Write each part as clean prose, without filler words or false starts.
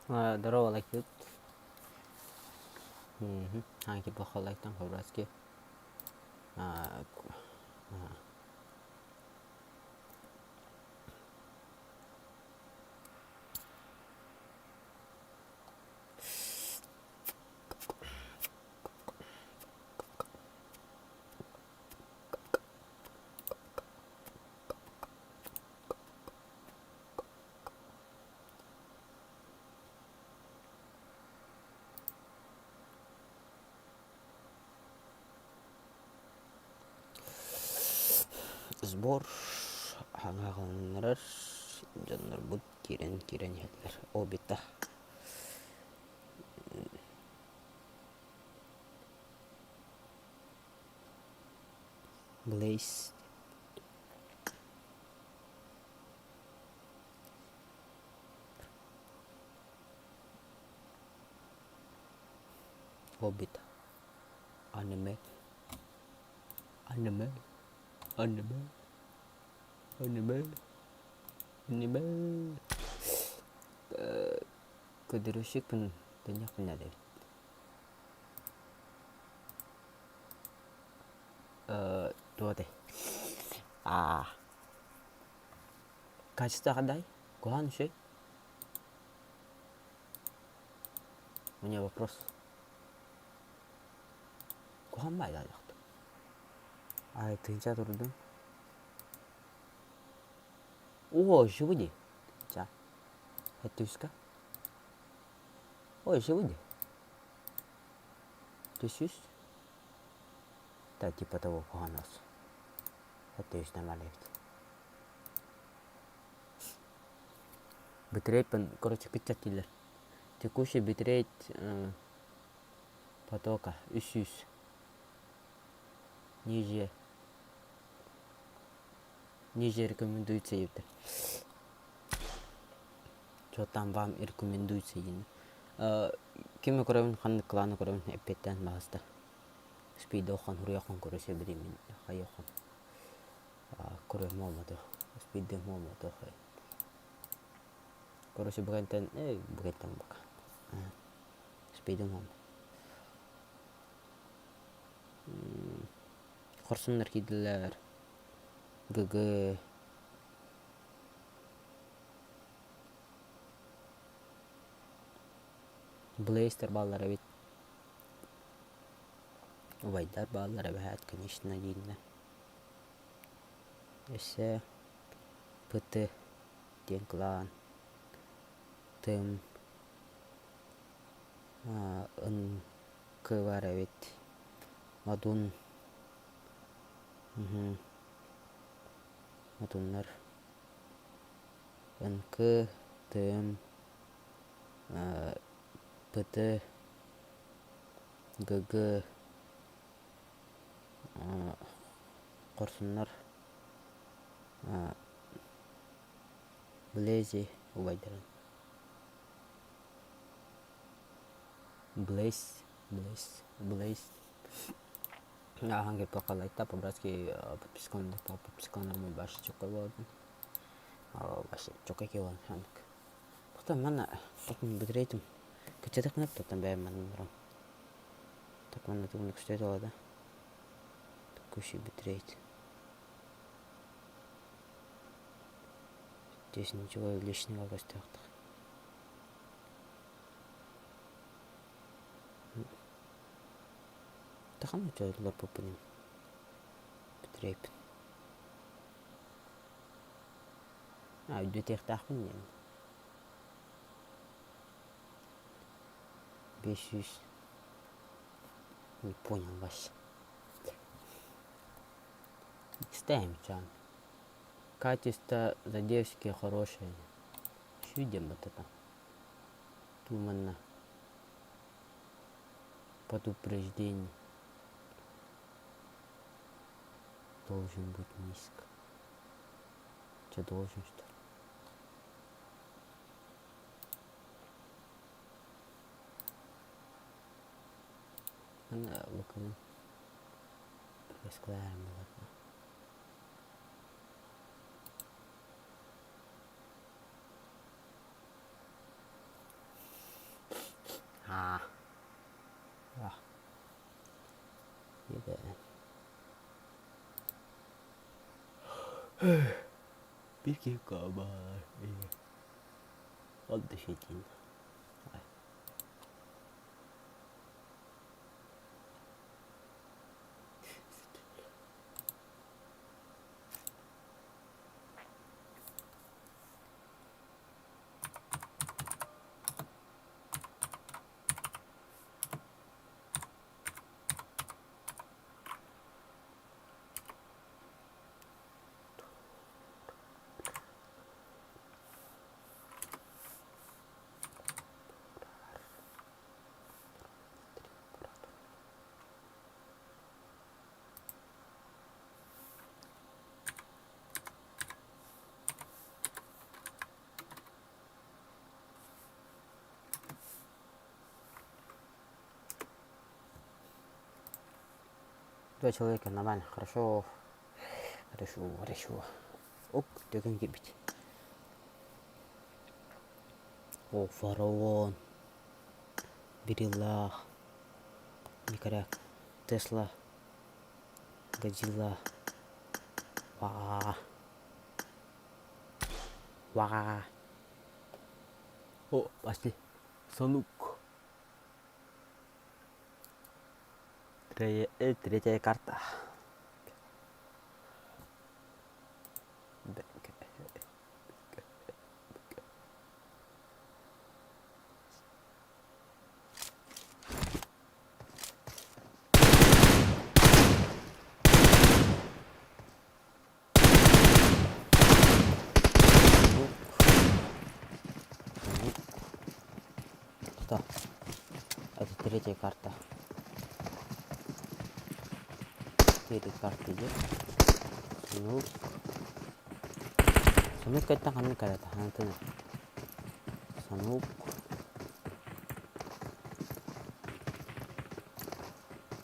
Здорово, лайкют. Аки плохо лайк там по-братски. Сбор хаҥаҕыннарар дьоннорбут киирэн киирэн иһэллэр. Обита Blaze Hobbit Anime Anime Anime Anime Anime Көдөрүшүкпүн төннөхпүн эбит Туох этэй Аа Качество хадай? Куһаҕан үчүгэй? У меня вопрос. Куһаҕан баайдаах Ай, тыынча турдум. Оо, үчүгэй дии. Ча. Хэттүүскэ. Ой, үчүгэй дии. Түсүс. Да, типа того куһаҕан Хэттүүс нормально эбит. Битрейт короче кыччат дииллэр. Текущий битрейт потока 300. Ниже ниже рекомендуется диэбиттэр. Что там вам рекомендуется диэн. Кими көрөбүн, ханнык кланы көрөбүн эппиэттээн баҕаста. Спидохан, хуруйахан көрө билимин хайыахан. Көрүөм буолбатах, спидым буолбатах. Короче, букантан, э, букантан бука. Спидым буолма. Хорсуннар киирдилэр. ГГ. Блейстер бааллар эбит. Убайдар бааллар эбээт, конечно, дииллэр. Өссө ПТ диэн кылаан тым НК баар эбит Модун Модуннар НК ТМ ПТ ГГ Хорсуннар Блези убайдарын Блейз Блейз Блейз ааһан кэлбэххэ лайта по-братски подпискаланар подпискаланар баш чоккой буолабын баш чоккой киһи буолан ханнык Потом манна бытырейтим кыччатых тоттон бэйэм манна олорон так манна тугун күстөйт да Текущий битрейт. Здесь ничего лишнего көстүөхтэх. Тахам олорбуппун битрейпин. А, өйдөтүөхтээхпин диэн. 500 Не понял вообще. Ставим чан. Качество задержки хорошее. Шүдем вот это. Туманно. Предупреждение. Должен быть низко. Что должен что ли? Луканы Пресквайром ладно. Биир киһи баар Ол да ситин. Два человека нормально, хорошо. Хорошо, хорошо. Оп, төгөн киирбит. О, фараон. Бириллах. Никоряк. Тесла. Годзилла. Ва. Ва. О, пошли. Санук. Третья карта. Что? Это третья карта. Четыре карты идет. Сундук. Сундук это ханнык карата. Ханатын. Сундук.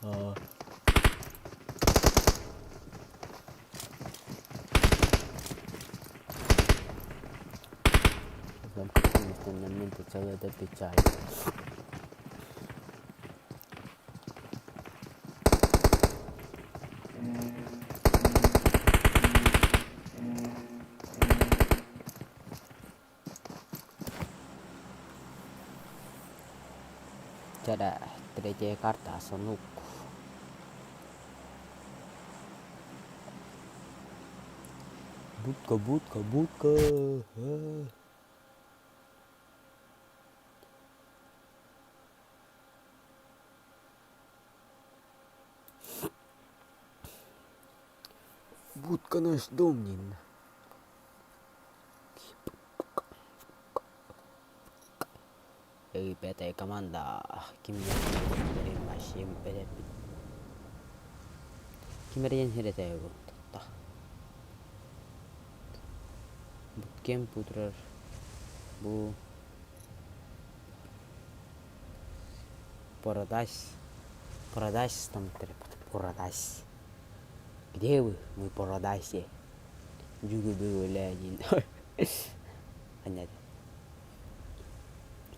А. Это печаль. Чэ эрэ, третья карта сонук. Будка, будка, будка. Будка наш дом диэн. Пятая команда ким Ким эрэ диэн сирэтэ Буткемп турар бу Парадайс Парадайс там Парадайс Где вы мы Парадайсе Дьүгүбү диэн Понятно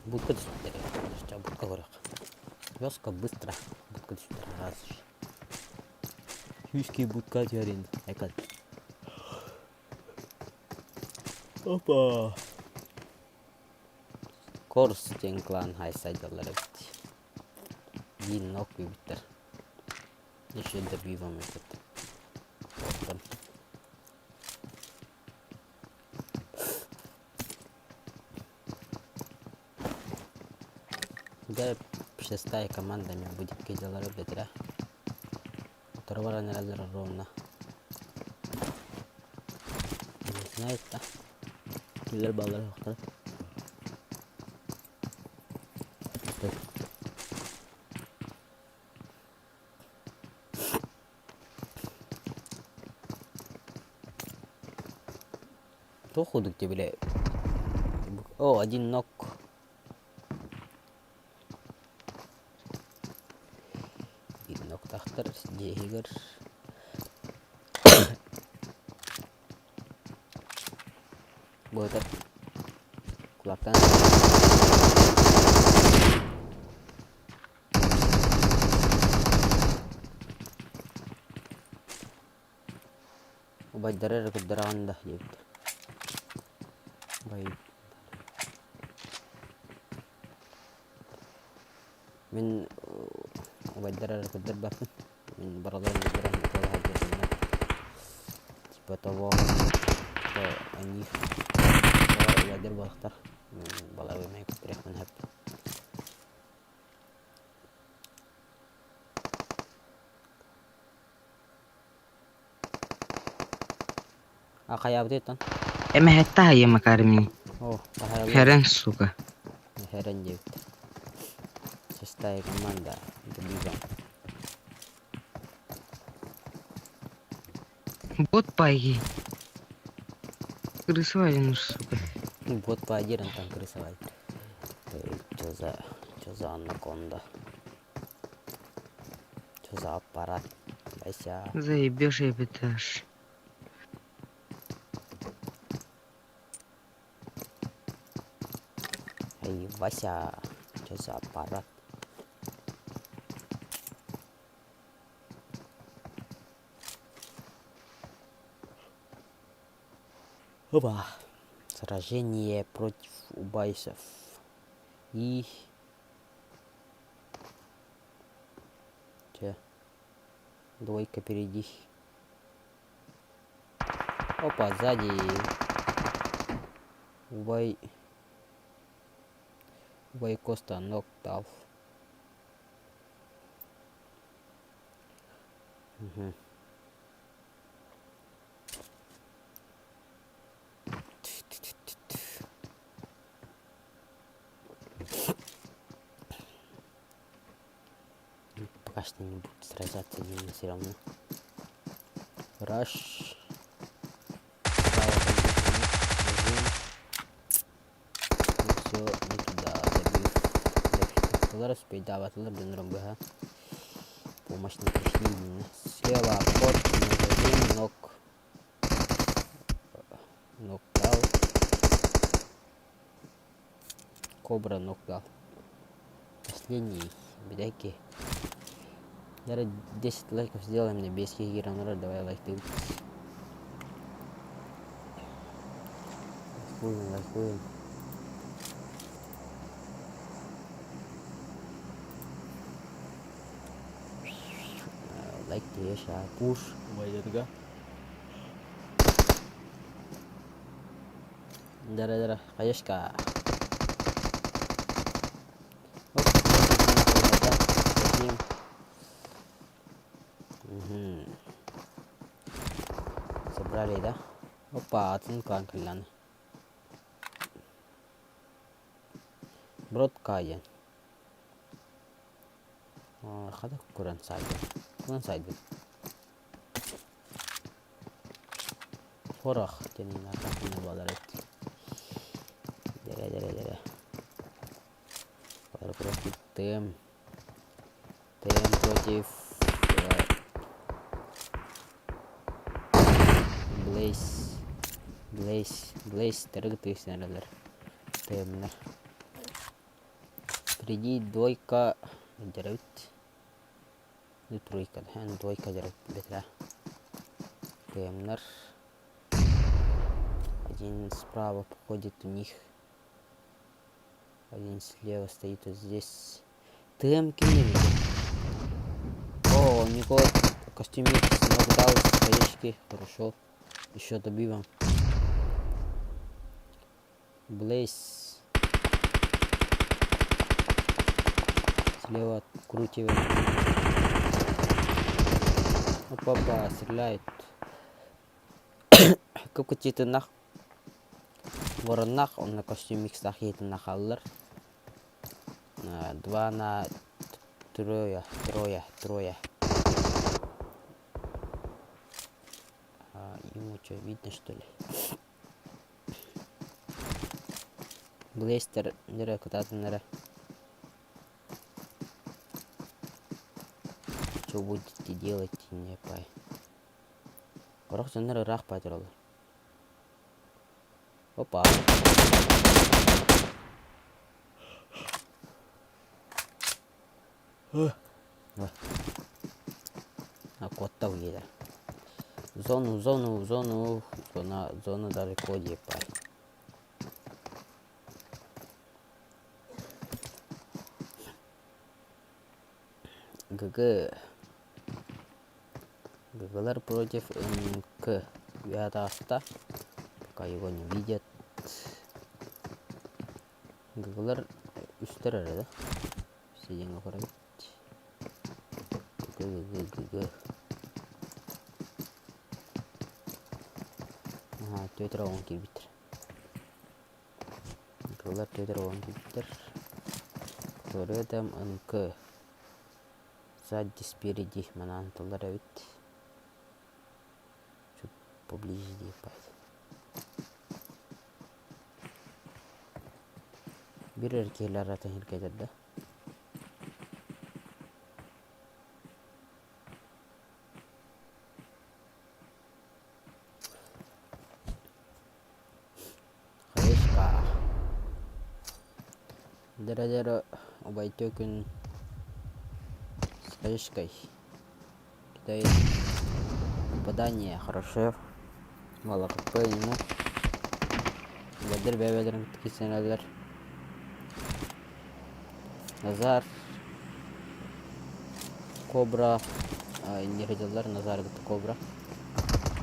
Будка түспүттэр будка көрүөх Вёска быстро будка түспүттэр Сүүскэй будка түһэрин айкал Опа Корс диэн клан хайсайдаллар эбит Биир нок күйбүттэр Еще добивом этот Оттон Дьэ шестая команда будет кыайдалара бэтэрэ. Утары баран эрэллэр ровно. Не знает да. Кинилэр баллара суохтара. Туох курдук дии били О, один ног. Биир ноктаахтар дьиэ иһигэр Быһата кулактаан Убайдары эрэ көрдөрөҕүн да диэбит. Убай Мин убайдары эрэ көрдөрбөппүн. Мин барыларын көрдөрөн ытыалаһа сылдьабын. Типа того, что они убайдар буолахтар. Балары эмиэ көрдөрүөхпүн сөп. А хайаабытый оттон? Эмэһэтте аһыйа Макар мин. О, хаһайаллар. Херен, сука. Херен диэбит. Шестая команда. Добиваем. Бот пайги. Крыса один, сука. Бот по один там крысовать. Что за, что за анаконда? Что за аппарат? Вася. Заебешь я этаж. Эй, Вася, что за аппарат? Опа. Сражение против убайсов. И... Че? Двойка впереди. Опа, сзади. Убай... Убай Коста нокдал. Угу. Пока что не буду сражаться все равно. Раш. Все не туда добив. Добив. Успейдаабатылар дьоннорун быһа. Помощь не пришли. Слева обход, магазин, ног. Нокдаун. Кобра нокдаун. Последний. Бедаки. Даже 10 лайков сделаем на без гиранора. Давай лайк ты. Лайкуем, лайкуем. Лайк теша, пуш, убайдарга. Дара дара, хаешка. Оп, Угу. Собрали, да? Опа, атын клан кэллэҕинэ. Бродка диэн. Хата куран саайдым. Куран саайдым. Порох диэн буолар эбит. Дэрэ дэрэ дэрэ. Против ТМ. ТМ против Блейз. Блейз. Блейз тэрэг тыгысынаралар. ТМнар. Впереди двойка дьэрэбит. Ну тройка, двойка дьэрэбит бэтэрээ. ТМнар. Один справа походит у них. Один слева стоит вот здесь. ТМ кинем. О, у него костюмик нокдаун с хаешки. Хорошо. Еще добиваем. Блейз. Слева открутиваем. Опа-опа, стреляет. Кып-кытыытынах вороннах онно костюмикстаах иһитиннэ хааллар. Два на трое, трое, трое. Ему что, видно что ли? Блейстер нэрэ кытаатын эрэ. Что будете делать, не пай. Орох дьоннор ыраах баатыраллар. Опа. А куотта уйда. Зону, зону, зону, зона, зона далеко ебать. ГГ. ГГлар против НК. Вятаста. Пока его не видят. ГГлар үстэр эрэ да. Сидеҥҥэ көрөбүт. ГГ. Аhaa, түөтэр оҕон киирбиттэр. Кылар түөтэр оҕон киирбиттэр. Которые там НК. Сзади, спереди манаан тыллар эбит. Чуть поближе диэппэт. Бир эр киһилэр атын сиргэ да. Хаешка. Дэрэ-дэрэ убай түөкүн с хаешкой кидает попадание хорошо. Мало хп ему. Бэдэр бэйэлэрин кисэнэллэр. Назар Кобра инньэ Назар кытта Кобра.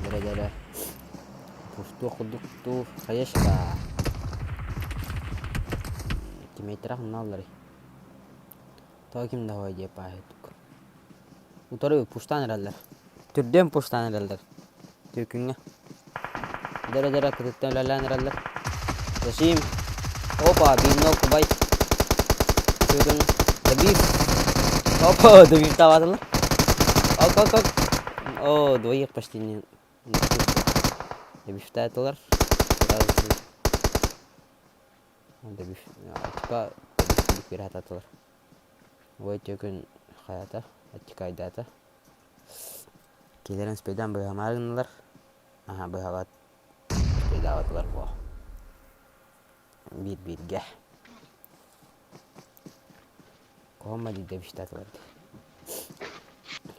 Дэрэ-дэрэ Пустуох курдук дуу, хаешка. Километрах наалларый. Тоҕо ким да хоой диэп баайдык. Утары пуштаан эрэллэр. Түрдүөн пуштаан эрэллэр. Түөкүҥҥэ. Дэрэ-дэрэ кытыттан үлэлээн эрэллэр. Зачем? Опа, бинок убай. Түөкүн. Добив. Опа, добив табатылар. Ок, ок, ок. О, двоих почти не Добивтаатылар. Сразу добив типа добив биэрэ Ой түөкүн хайата, аттикайдаата. Киилэрин спейдаан быыһамаары гыннылар. Аһа быһабат спейдаабатылар буо. Биир бииргэ. Куһаҕан добивтаатылар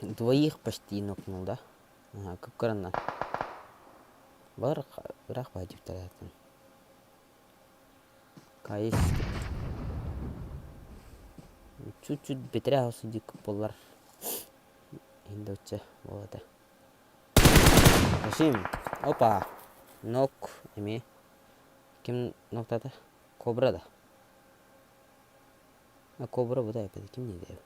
дии. Двоих почти нокнул, да? Аһа кып-кыраннан. Бар ыраах баайдыктар Кайыс чуть-чуть бэтэрээ сылдьык буоллар иһин да оччо буолуо этэ. Зачем? Опа! Нок эмиэ. Ким ноктаата? Кобра да? А кобра бу да ким диэбит?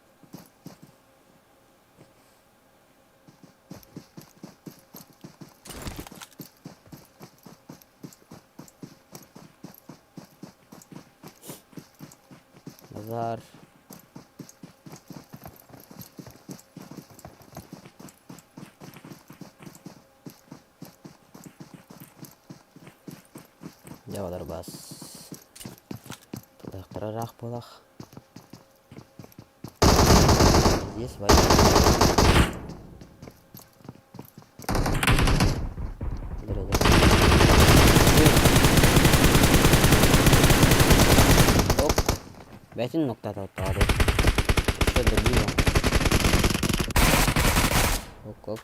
Назар. Дьэ олорбас. Тулуйахтара ыраах буолах. Здесь война. Оп. Бэйэтин ноктата оттоҕо Еще добила. Ок, ок.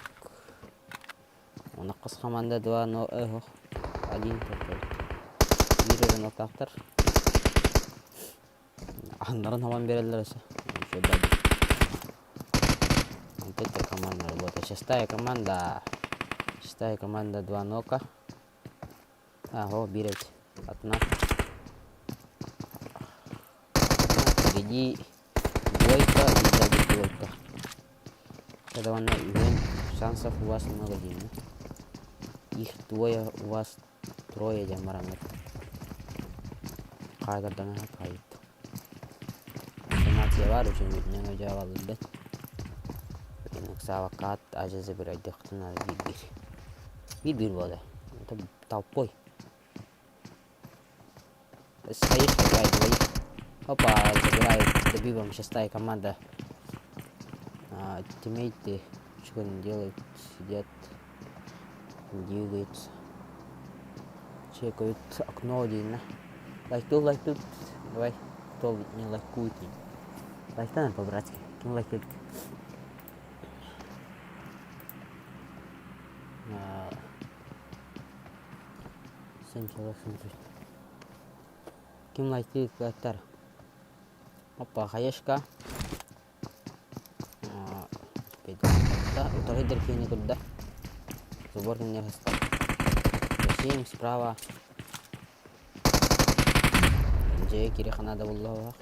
Онаққыс команда два но ох один такой. Биир эрэ ноктаахтар. Аннарын хабан биэрэллэр өссө. Вот эта команда работает. Шестая команда. Шестая команда два нока. А, о, биир Одна. Впереди двойка и сзади двойка. Когда он шансов у вас много денег. Их двое, у вас трое диэн бараммыт хаайдардаҥа хаайыт информация баар үчүгүйүнэн өдьөөҕөллүбэт ыксаабаккаат ажа забирайдыахтына биир-биир биир-биир буолла это толпой стоит играет двоих опа забирает добивом шестая команда тиммейты что они делают сидят двигаются чекают окно диэннэ лайктуу лайктуу давай кто не лайкует лайктан по-братски ким лайктыыр. Семь человек смотрит. Ким лайктыыр лайктар. Опа, хаешка. Утары дельфини турда. Забор не Засим справа. Дьэ кири хана да булла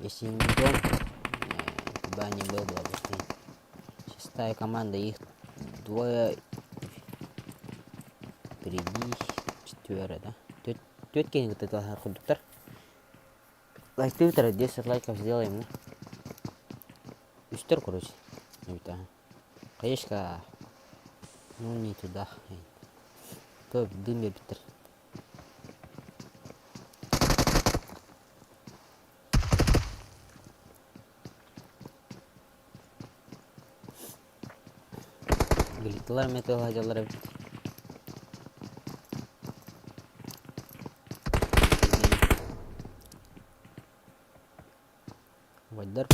Если не дом, куда не был бы быстрее. Шестая команда, их двое впереди четверо, да? Түөрт киһини кытта курдуктар. Лайктыыр 10 лайков сделаем, да? Үстэр, короче. Хаешка. Ну не туда. Көп дым бербиттер. Глитталар эмиэ тыалаһдьаллар эбит. Убайдар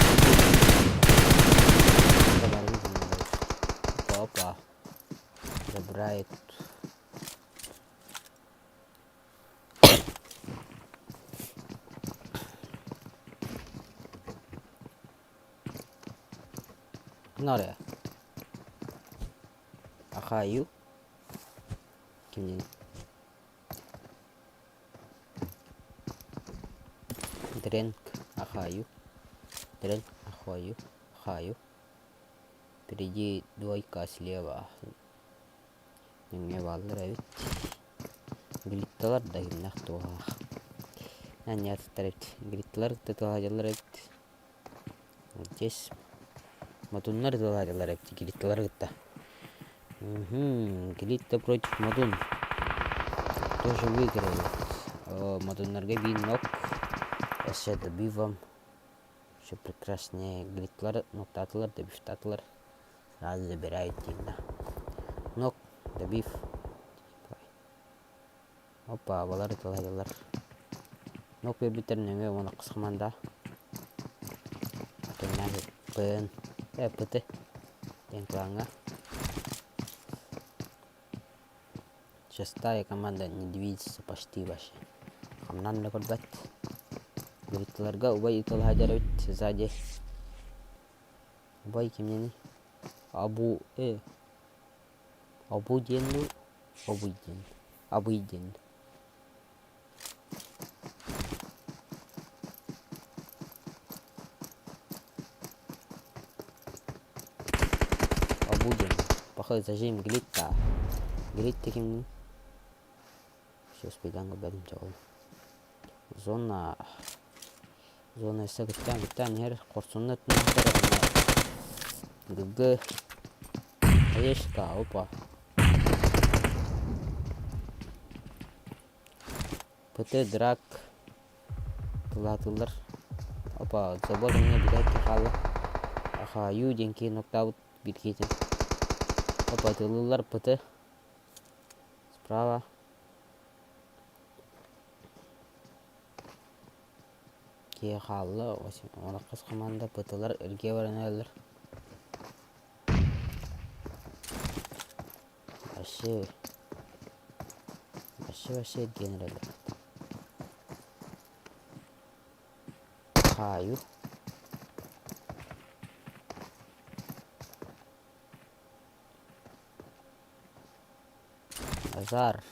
Опа, опа. Забирает. Норя. Ахаю. Кимнин. Дренк Ахаю. Дренк Ахаю. Ахаю. Впереди двойка слева. Нөҥүө бааллар эбит. Глитталар да кимнээх туоһаах. Анньаатыттар эбит. Глитталар кытта туоһаадьаллар эбит. Здесь Модуннар туоһаадьаллар эбит глитталар кытта. Глитта против Модун. Тоже выиграет. Модуннарга биир нок. Өссө добивом. Все прекраснее. Глитталар ноктаатылар, добивтаатылар. Сразу забирают диэн Нок, добив. Опа, балар ыталайдылар. Нок биэрбиттэр нөҥүө уонна хаманда. Пын, ПТ диэн клаҥҥа. Шестая команда не движется почти вообще. Хамнан да көрбөт. Глитталарга убай ыталаһа эбит сзади. Убай кимнэний? Абу Абу диэн дуу, Обуй диэн Абый диэн Абу диэн Пахай зажим Глитта Глитта кимний? Все успейдан көрбөтүм чэ ол Зона Зона өссө кытта кытта иһэр хорсунна ГГ Орешка, опа. ПТ драк тылаатылар. Опа, забор эмиэ бүтэһиккэ хаалла. Ахаю диэн киһи ноктаабыт биир киһитин. Опа, тыллылар ПТ. Справа. Киһи хаалла, олоххос хамаанда ПТ-лар эргийэ баран эрэллэр. Вообще, вообще, вообще эргийэн эрэллэр. Хаайуу. Азар.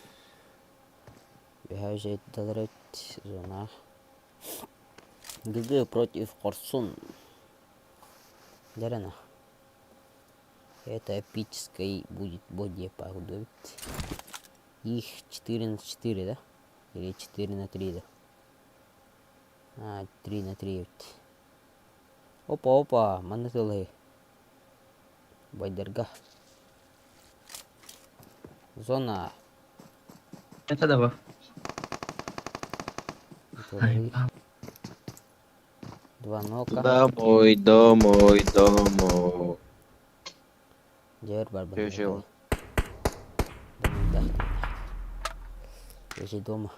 Үһэ зона. ГГ против Хорсун. Дэрена. Это эпический будет бой походу. Их 4 на 4, да? Или 4 на 3, да? А, 3 на 3. Опа, опа, манна тылы. Байдерга. Зона. Это давай. Два нока. Домой, домой, домой. Дьэр барбын. Чё, Лежи дома.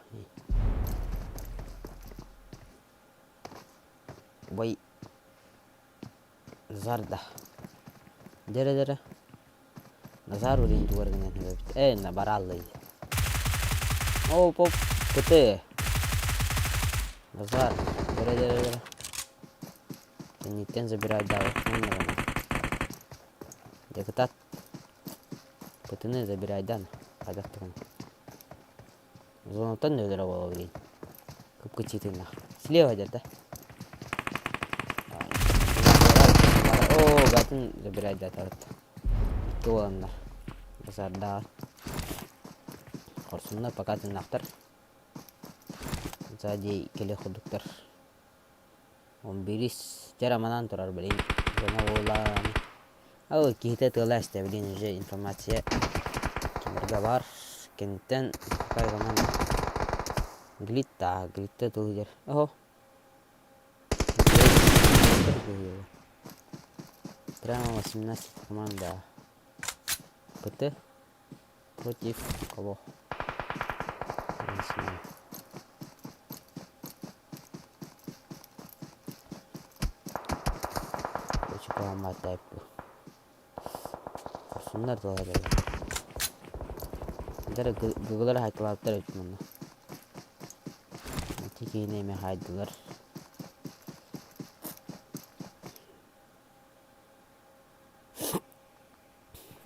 Бай. Зарда. Дэрэ-дэрэ. Назар билигин тугу эрэ гынан эбит. Ээ, барааллый. Оп, оп, ПТ. Назар, бэрэ, бэрэ, бэрэ. Кэнниттэн забирай даҕаны. Дьэ, кытаат. ПТ-ны забирайдан, хайдах тугун. Зонаттан өлөрө буола билигин. Кып-кыччытыыннах. Слева дьэ Оо, батын забирайдаатабыт. Икки буоланнар. Базардаҕа. Хорсуннар пока тыыннаахтар. Сзади кэлэ курдуктар. Он бирис дьэ романан турар блин. Дьоно буолан. Ол киһитэ тыала эстэ блин уже информация кинилэргэ баар. Киниттэн какая команда Глитта, Глитта тылыгар. Оһо. Прямо 18 команда. ПТ против кого? Не знаю. Короче, команда Хорсуннар тула кэллэ. Дары гыгылар хаайталаабыттар эбит манна. Ити киһини эмиэ хаайдылар.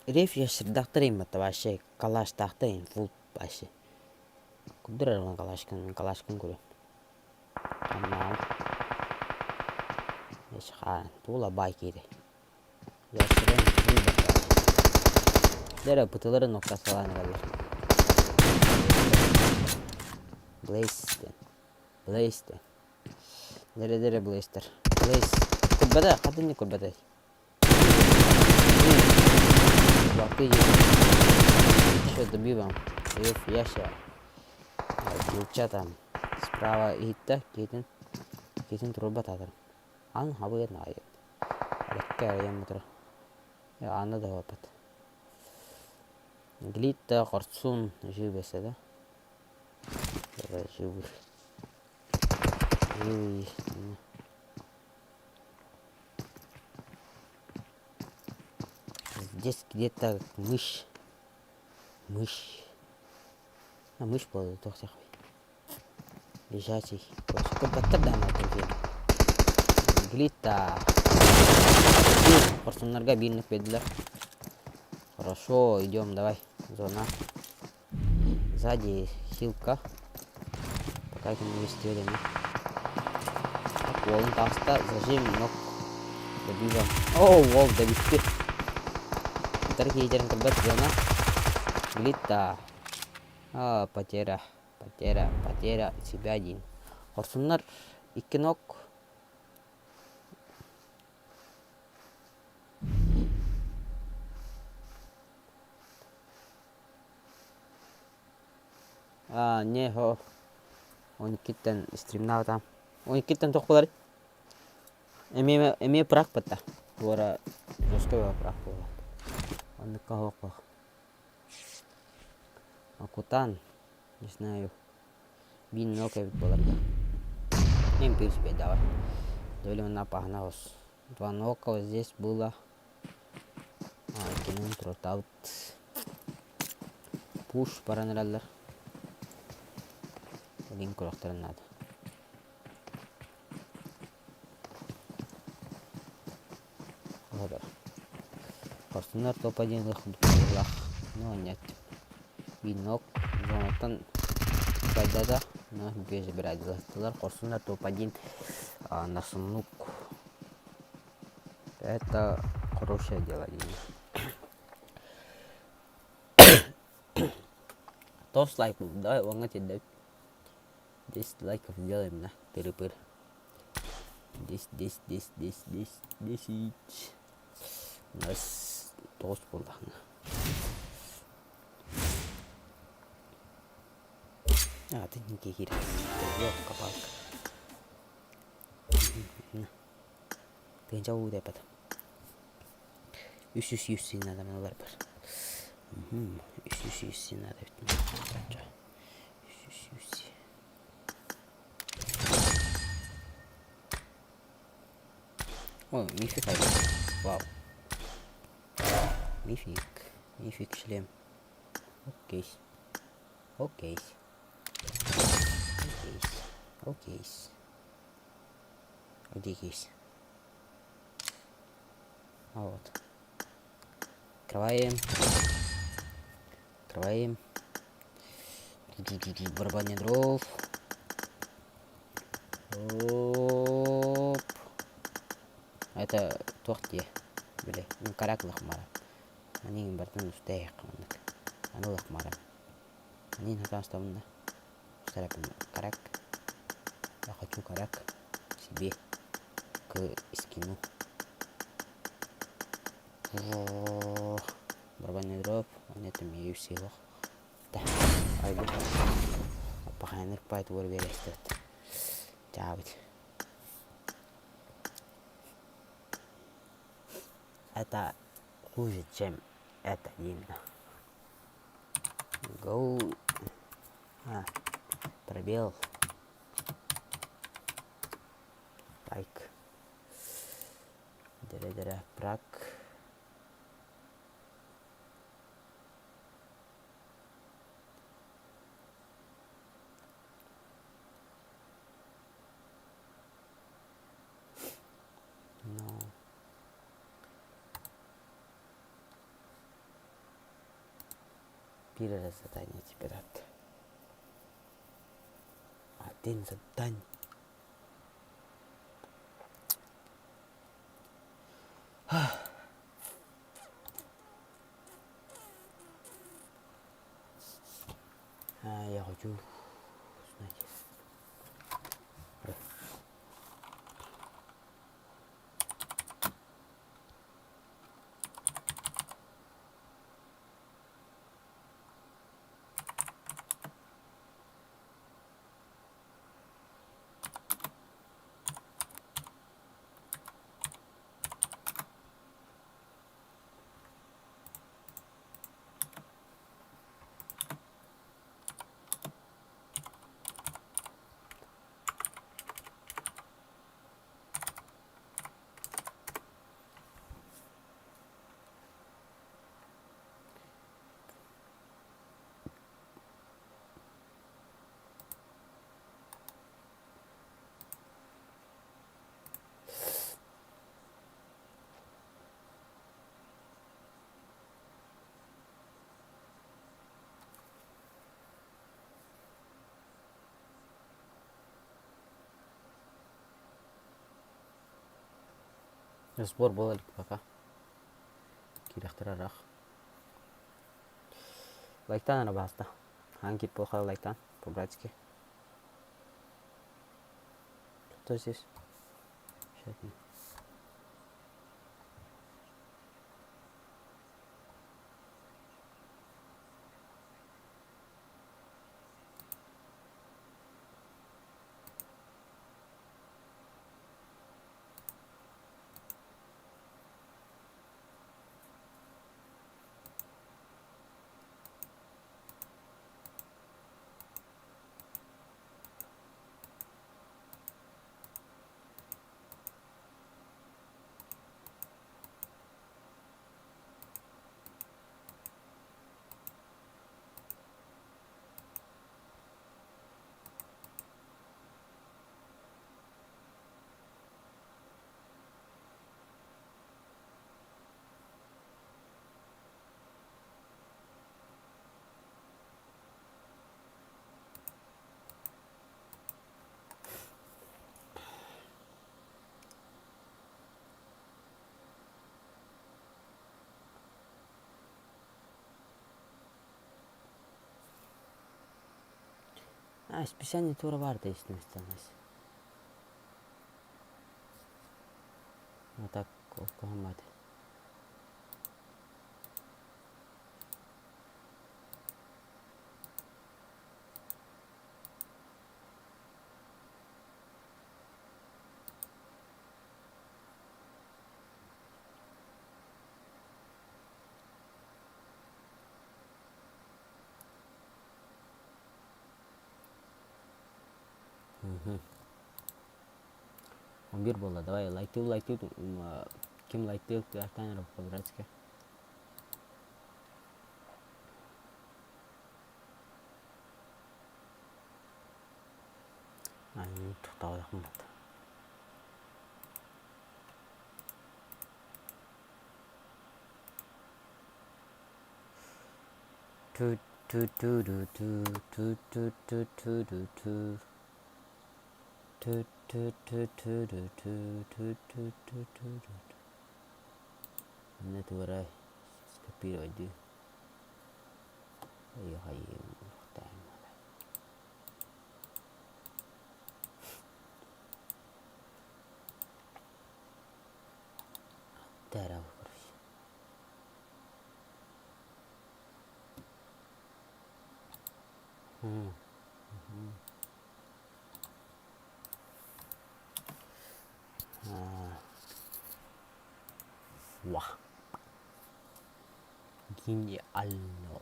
Реф ящердаахтар иҥмэтэ вообще калаштаахтар иҥ фул вообще. Курдур эрэ калашкын калашкын көрүөм. Аннааҕы. Хаан туола баай киирэ. Дьэ пытыларын ноктасалаан эрэллэр. Блейс диэн. Блейс диэн. Дэрэ-дэрэ Блейстер. Блейс. Көрбөтө, хатын көрбөтө. Лапты Еще добивам. Яща. Девчата. Справа иһиттэ, киһитин. Киһитин турбат атар. Ан хабыйан аайы. Бэккэ арыйан турар. Аана да барбат. Глитта хорсун живэсэ да. Живый. Живый. Здесь где-то мышь. Мышь. А мышь буолла туох сахай. Лежачий. Курбаттар даҕаны Глита. Хорсуннарга биирник биэрдилэр. Хорошо, идем, давай. Зона. Сзади хилка. Пока не успели. Так, уолун таҕыста. Зажим, ног. Добивам. О, уол добитти. Утары киһитерин көрбөт зона. Глита. А, потеря. Потеря, потеря себя диин. Хорсуннар икки ног. А, не, хо. Он иккиттэн стримнаабатам. Он иккиттэн туох буолар? Эмиэ эмиэ прак батта. Туора жесткой прак буолар. Оннукка хоох Акутан, не знаю, биир эбит буоларга. Им принципе давай. Довели на погналось. Два нока вот здесь было. А, кинун тротаут. Пуш баран эрэллэр. Билин көрөхтөрүн надо. Олорор. Хорсуннар топ-1 курдук но нет. Винок зонаттан сайдада, но без забирать. Хорсуннар топ-1 на сундук. Это хорошее дело. Топ лайк, давай оҥа тиэрдэбит. 10 лайков сделаем на тыры-пыр. 10, 10, 10, 10, 10, 10. У нас тоҕус буоллаҕына. А, ты не киирэ. Ёлка-палка. Тыынча уу деппет. Үс үс үс син надо бар бар. Үс үс үс син надо Үс үс үс. О, мифик айда. Вау. Мифик. И фиг шлем. Окей. Окей. Окей. Окей. Где есть? Вот. Открываем. Открываем. Барабанный дров. Оп. Это туох дии? Били, карак лахмара. Анин бартын устаях маннык. Аны лахмара. Анин хатаастабын да. Карак. Я хочу карак себе к скину. Барабанный дроп. Это имею в силах. Айбыт. Паханыр пайт уор биэрэстибит. Чаабыт. Это хуже, чем это именно. Go. А, пробел. Лайк. Дыра-дыра, прак. No. Биир эрэ задание теперь от. Один задание. Я хочу знать. Сбор буола илик пока. Киирэхтэрэ ыраах. Лайктаан эрэ баһаста. Хаан киирбит буоллахха лайктаан по-братски. Кто здесь? А, специальный тура баар да истинность. А так куһаҥҥа 11 буолла, давай лайктыы лайктыы ким лайктыы артан эрэ по-братски. Тохтооботохпун буолта. Ту-ту-ту-ду-ту, ту-ту-ту-ту-ду-ту. Ту-ту-ту-ту-ду-ту, ту-ту-ту-ту-ду-ту. Манна туора скопировать дуу. Дерево, короче. Ва. Гениально.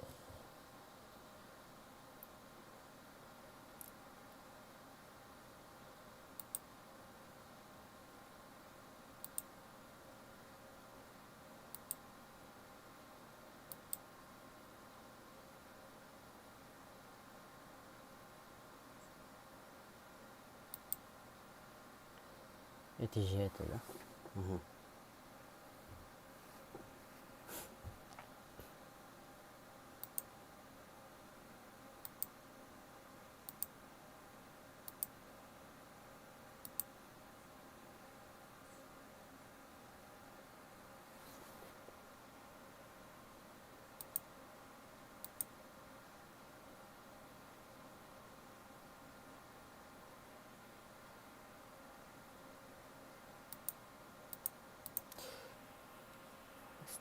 Это же это, да? Угу.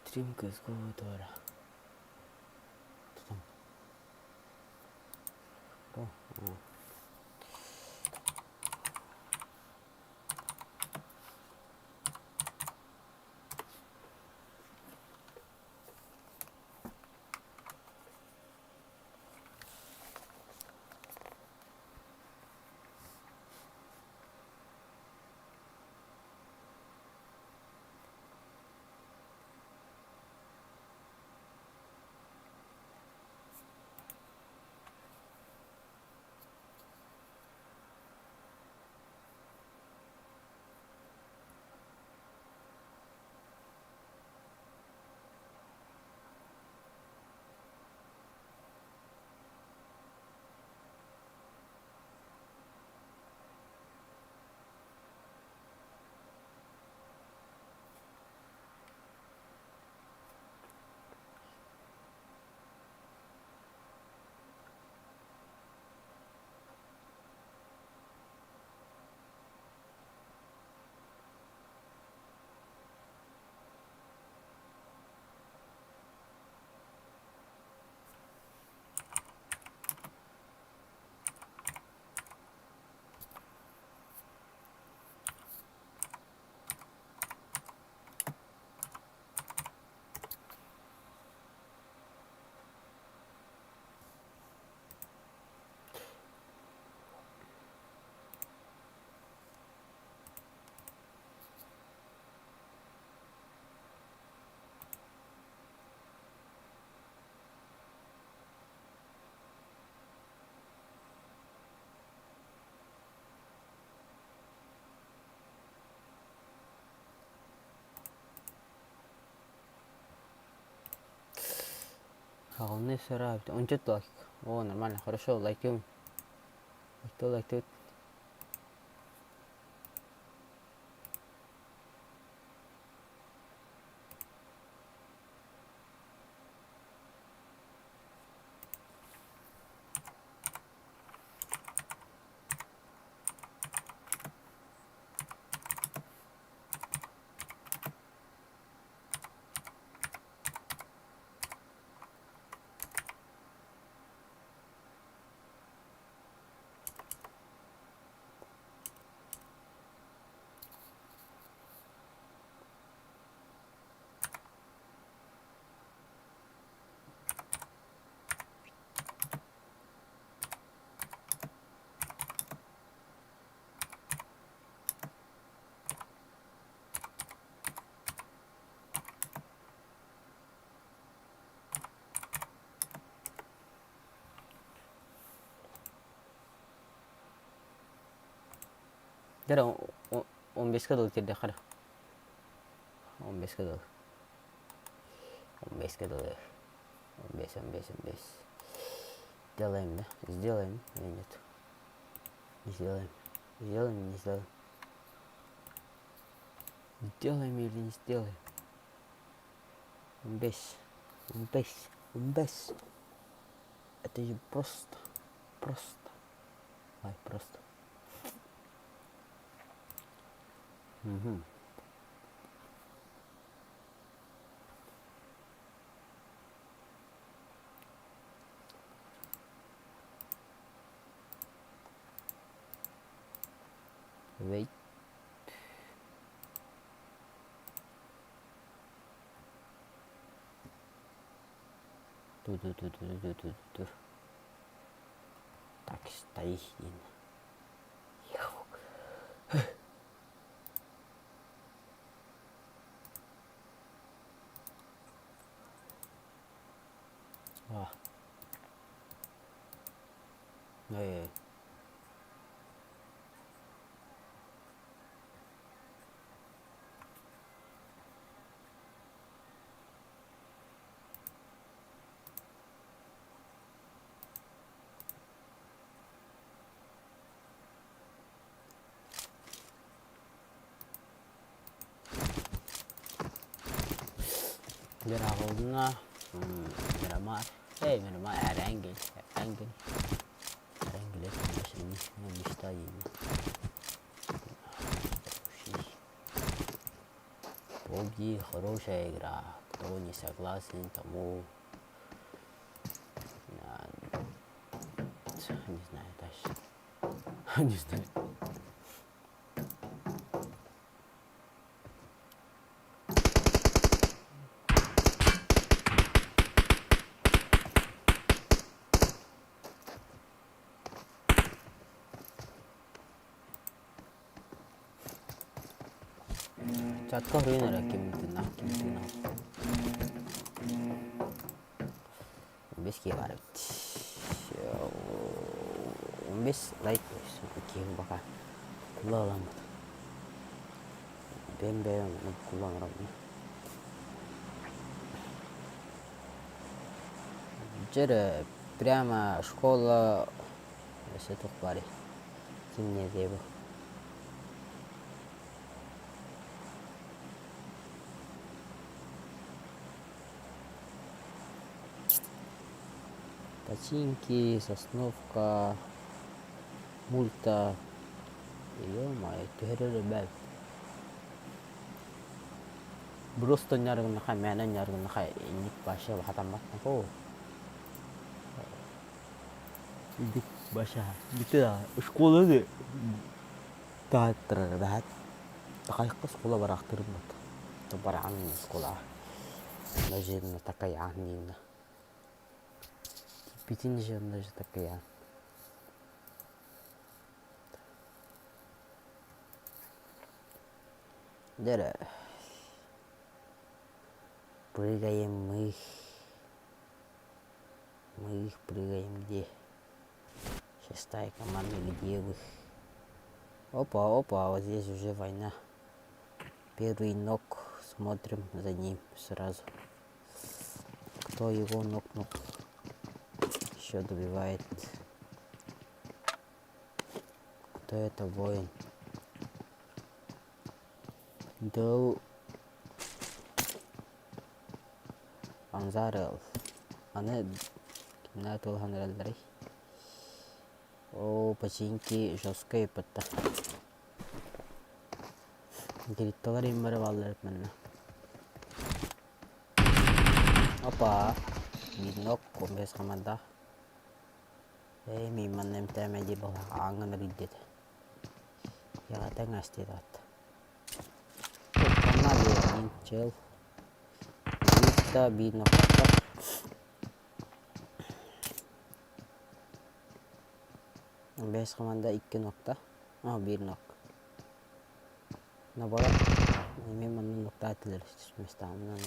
Стрим CSGO двора. Кто там? О, о. Главное сыра. Он что лайк. О, нормально, хорошо, лайкаем. Лайкту, лайкту. Дьэ 15-ка дылы киирдэххэ эрэ. 15-ка дылы. 15-ка дылы. 15, 15, 15. Сделаем, да? Сделаем или нет? Не сделаем. Сделаем или не сделаем? Сделаем или не сделаем? 15. 15. 15. Это же просто. Просто. Ай, просто. Угу. Wait. Ту-ту-ту-ту-ту-ту-ту. Так, стои диэн. Ой. Мировозна, Мирамар, эй, Мирамар, Эрангель, Эрангель, Эрангель, это мечта PUBG хорошая игра, кто не согласен, тому не знаю дальше. Не знаю. Чатка хоруйун эрэ ким тыыннаах ким тыыннаах 15 киһи баар эбит 15 лайк киһи бака кулла ыламмыт бэйэм бэйэм кулла оҥоробун дьэ эрэ прямо школа өссө туох баарый кимниэ диэ бу Починки, Сосновка, Мульта, ё-моё, түһэрэр эбээт. Просто ньаргынаха, мээнэ ньаргынаха инник вообще хатаммат нахуй. Баша, бүтэ школаны таһаттарар эбээт. Хайыкка школа бараахтырыммыт. Бараан школа. Нажимна такая нина. Киппитин же такая. Дьэ прыгаем мы. Мы их прыгаем где? Шестая команда, где вы? Опа, опа, вот здесь уже война. Первый нок, смотрим за ним сразу. Кто его нокнул? Еще добивает. Кто это воин? Дыл Анзарел. Аны кимнээх тылыһан эрэллэрий? Оо, починки жесткай ыппыттар. Гритталар иммэри бааллар эбит манна. Опа! Видно, комбез хамардаах. Ээ, мин манна эмтээмэ дии буолла, ааҥҥын эрийдит. Яҕата ҥастыыр аат. Куттанна чел. Биир биир нохтор. Бэс команда икки нокта. А, биир нок. Наоборот, эмиэ манна ноктаатылар местаҕына.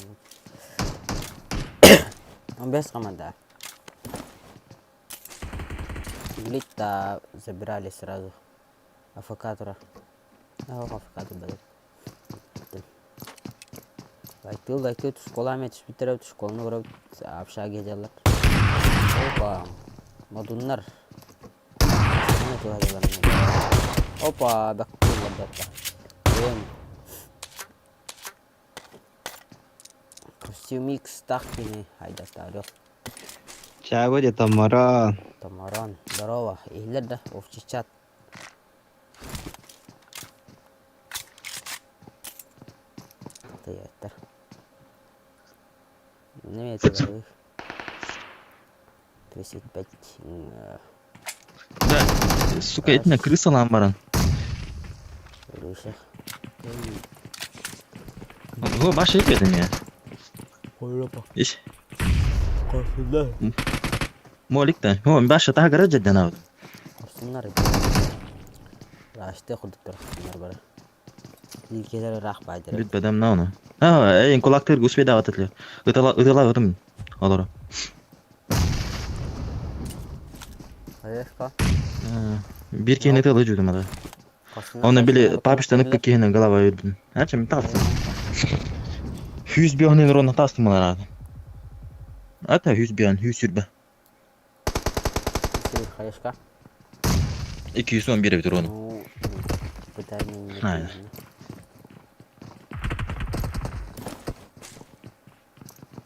Бэс команда. Глитта забирали сразу. АФК турар. Африкада Лайктыы лайктыы школа эмиэ түспүттэрэ эбит, школаны көрөбүт, общага сылдьаллар. Опа, модуннар. Опа, бэккуллар Блин. Костюм X так кини айдаттаары. Чаабы де Тамаран. Тамаран, здорово. Иһиллэр да, овчий чат. Тыйаттар. Неме целых 35. Да, сука, этинэ крысалаан баран. Руся. Го, баш этмедим я. Иш. Молик да. О, баш атаха гараж деден абы. Хорсуннар Раашты курдуктар хорсуннар бары. Илкелер ыраах баайдара. Бүт бадам на оны. А, эн кулактыр гуспе да атытлы. Ытала ытала ытым. Олору. Хаешка. Бир киһини ытыалыы дьүтүм ата. Оны били папиштан ыкпыт киһини голова үрдүн. Ачым тастым. Хүс биохнын урон тастым алар. Ата хүс бион, хүс сүрбэ. Хаешка. 211 эбит урону. Ну, пытание Айна.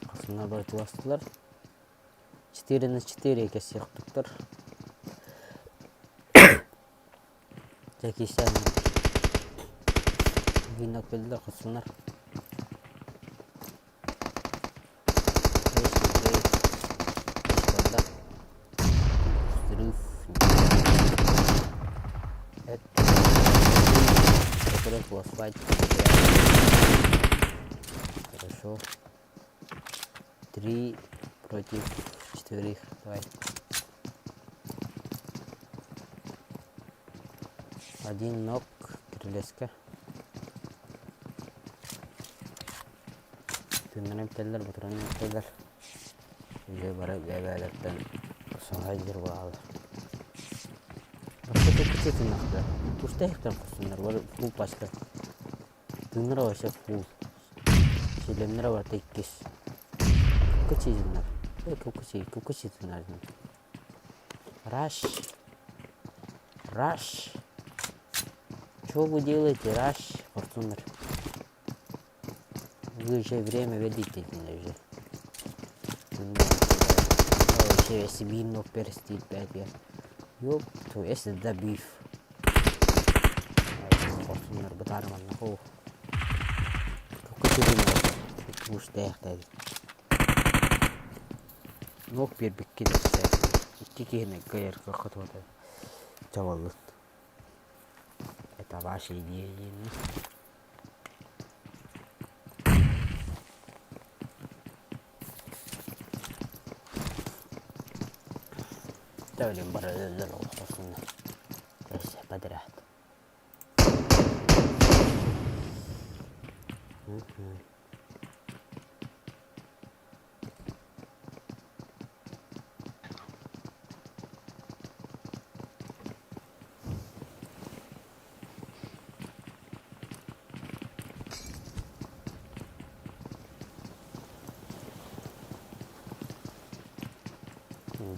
Қасымнар бар туастылар. 4 на 4 кэсиэхтуктар. Дьэ киирсэн вино кэллэ хорсуннар. Взрыв. Это который асфальт. Хорошо. Три против четверых. Давай. Один ног кирилеска. Тыыннарын эптэллэр, ботуруонун эптэллэр. Дьэ бары бэйэ-бэйэлэриттэн саҥа дьир буолаллар. Вообще куча тыыннахтар. Кушта иһиттэн курсуннар, бары фул пачка. Тыыннара вообще фул. Силэмнэрэ барыта иккис. Куча тыыннар. Куча, куча тыыннар. Раш. Раш. Что вы делаете, Раш? Фортунер. Вы же время ведите уже. Вообще, если вино перстит пять я. Ёп, то если добив. Фортунер бытарман нахуй. Какой ты Уштехтел. Нох биэрбиккин икки киһини кыайар кыаххыт уота чабыллыт. Это ваша идея диэни. Дьэ бары өлөллөр олохтосунна. Өссө подряд.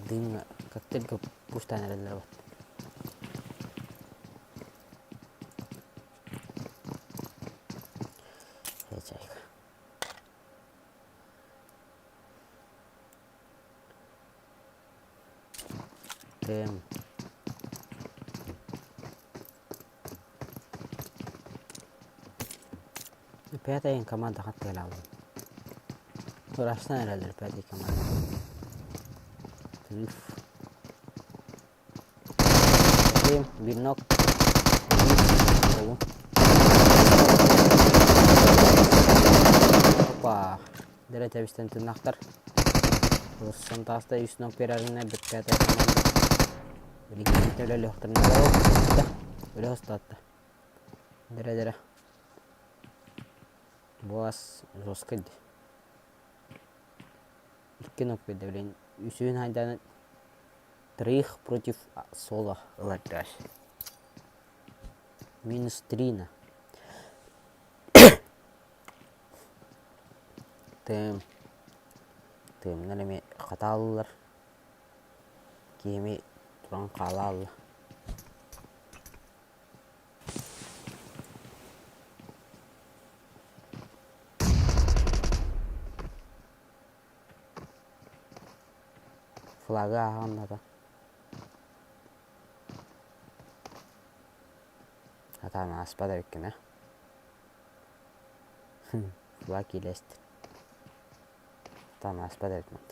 Дым как только пустая эрэллэр Чайка. Тэм. Пятая команда хаттыалаабын. Турастан эрэллэр пятая команда. Триф. Бирнок. Опа. Дэрэ тэбистэн тыннахтар. Ылсан тааста үс нок биэрэринэ бүппэт Билигин өлөлөхтөрүнэ өлө устатта. Дэрэ-дэрэ. Буас жестко дии. Икки нок биэрдэ блин. Үсүһүн хайдаан троих против соло ылар. Минус три на. Тыым. Тыымнар эмиэ хатааллар. Киһими туран хаалаалла. Флагы ааҕынната. Сатаан ааспат эбиккин ээ. Флаг киилэст. Сатаан ааспат эбит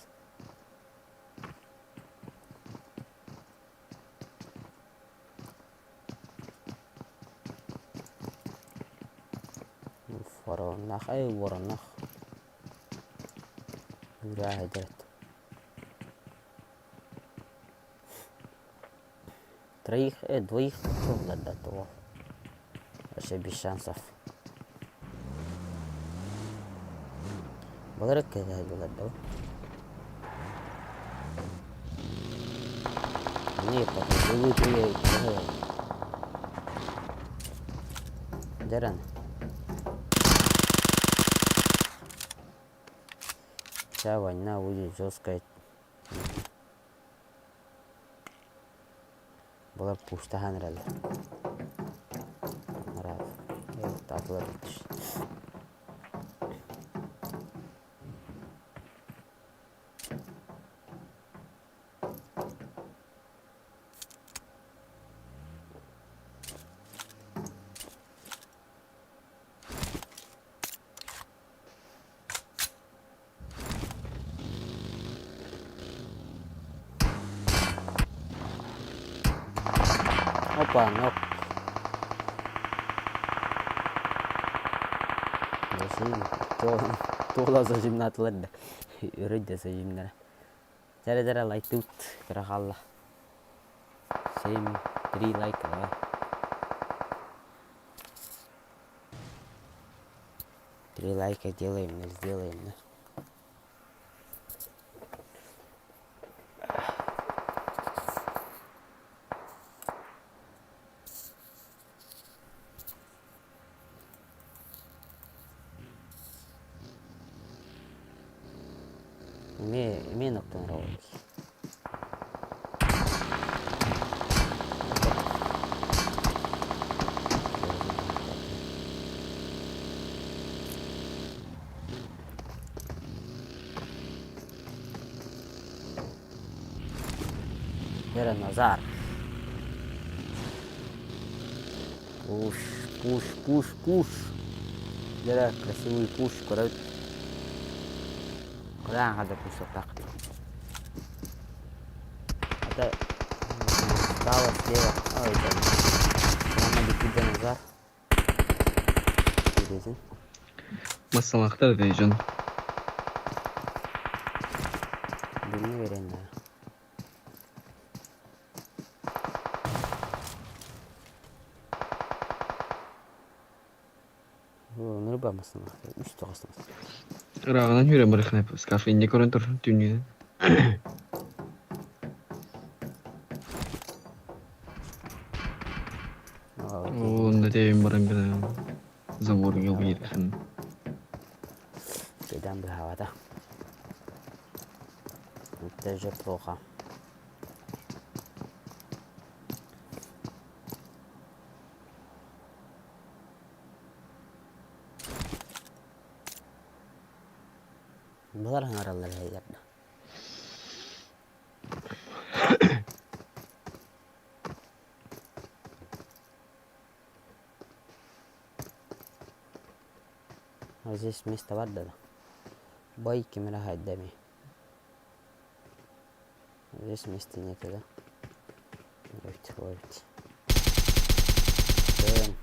Воронах, эй, воронах. Юра идет. Троих, двоих да, того. Вообще без шансов. Былыр кэлэр да. Не, Дэрэн. Вся война будет жесткая. Былыр пуштаһан эрэллэр. Таатылар Опа, нок. Туола сожимнаатылар да. Өрөй да сожимнара. Дьэрэ-дьэрэ лайктыыбыт кыра хаалла. Семь, три лайка, давай. Три лайка делаем, сделаем, да. Эмиэ эмиэ ноктон оҥоробут. Вера Назар. Пуш, пуш, пуш, пуш. Вера красивый пуш көрөбүт. Кураан хада пуш так. Это справа, слева. Ой, это. Мама Назар. Кирезин. Массалаахтар этэ дьон. Билни берен да. Нырба масына. Үс тоҕосна. Ырааҕынан үүрэн барыхнап скаф инньэ көрөн тур түүннүүнэн. Онно тэйэн баран гына заборга биэрхэн. Кайдан быһаабата. Это же плохо. Балар хаҥараллар эһэлэр да. А здесь место бар да. Бай кимэрэ хайда эми. Здесь места нет, да? Ловить, ловить. Дэм,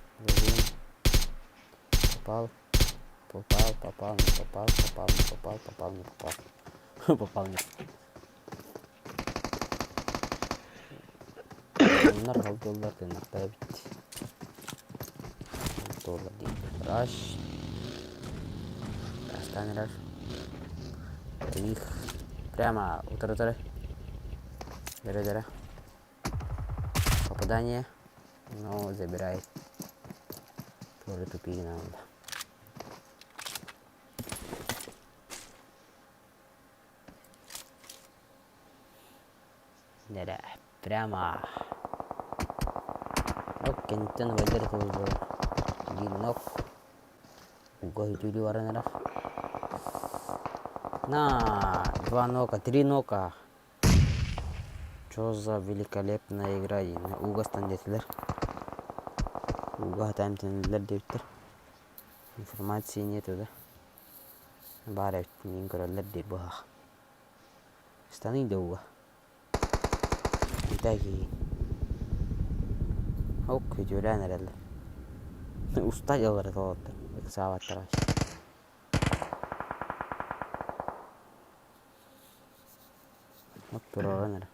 Попал. Попал, попал, не попал, попал, не попал, попал, не попал. Попал, не Bunlar доллар тыынахтара эбит. Доллар диэн. Раш. Растан раш. Их. Прямо утары-утары. Дыры-дыры. Попадание. Но забирает. Туора тупигин аалла. Нэрэ, прямо. Ок, кэнниттэн убайдар ытыллыбыт. Гинок. Уга үтүлүү баран эрэр. На, два нока, три нока. Чё за великолепная игра диэн уугастан диэтилэр. Ууга сатаан эмтэнэллэр диэбиттэр. Информации нету да. Баар эбит, миигин көрөллөр диир быһах. Станый да ууга. Итаки. Ок, үтүөлээн эрэллэр. Уста дьаллара толоттор, ыксаабаттар Туруоран эрэ.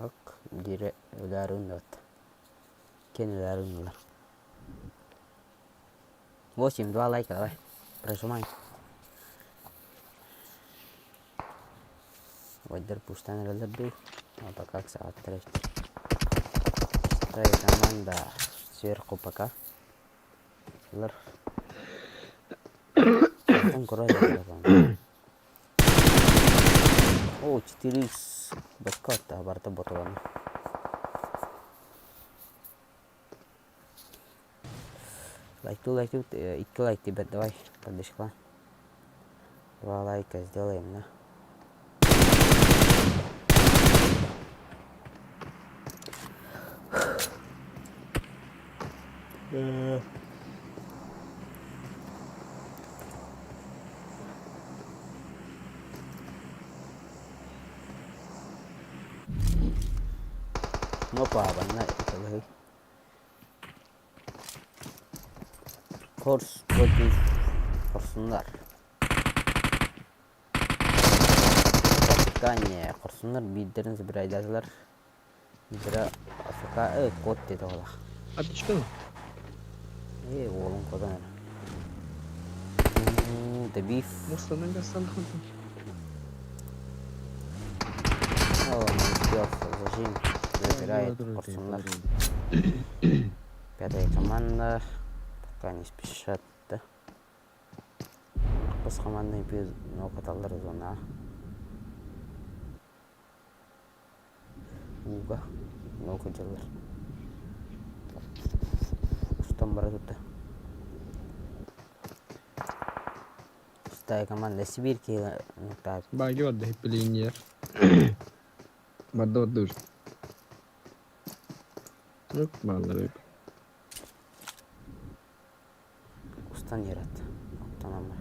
Ок, диирэ өлөөрүн да Киэн өлөөрүн ылар. Восемь, два лайка, давай. Прожимай. Вайдер пустан эрэллэр дуу. А пока саҕаттар Шестая команда сверху пока. Лар. Антон О, 4 бакка барыта ботулана. Лайктуу, лайктуу, икки лайк тибет, давай, поддержка. Два лайка сделаем, да? Опа, манна ытылыһый. Хорс против хорсуннар. Протекание. Хорсуннар биирдэрин забирайдаатылар. Биирдэрэ АФК код диэтэ олох. Отлично. Ээ, уолун кодон эрэ. Добив. Мустанан гастан хантан. О, не успел. Зажим. Забирает хорсуннар. Пятая команда. Пока не спешат, да? Хос командный пиз нокаталлар зона. Ууга наука дьыллар. Устан бара турда. Шестая команда Сибирь киһи Баги барда хиппилиинньэр. Барда барда уже. Yok бааллар Устан ярат. Оттон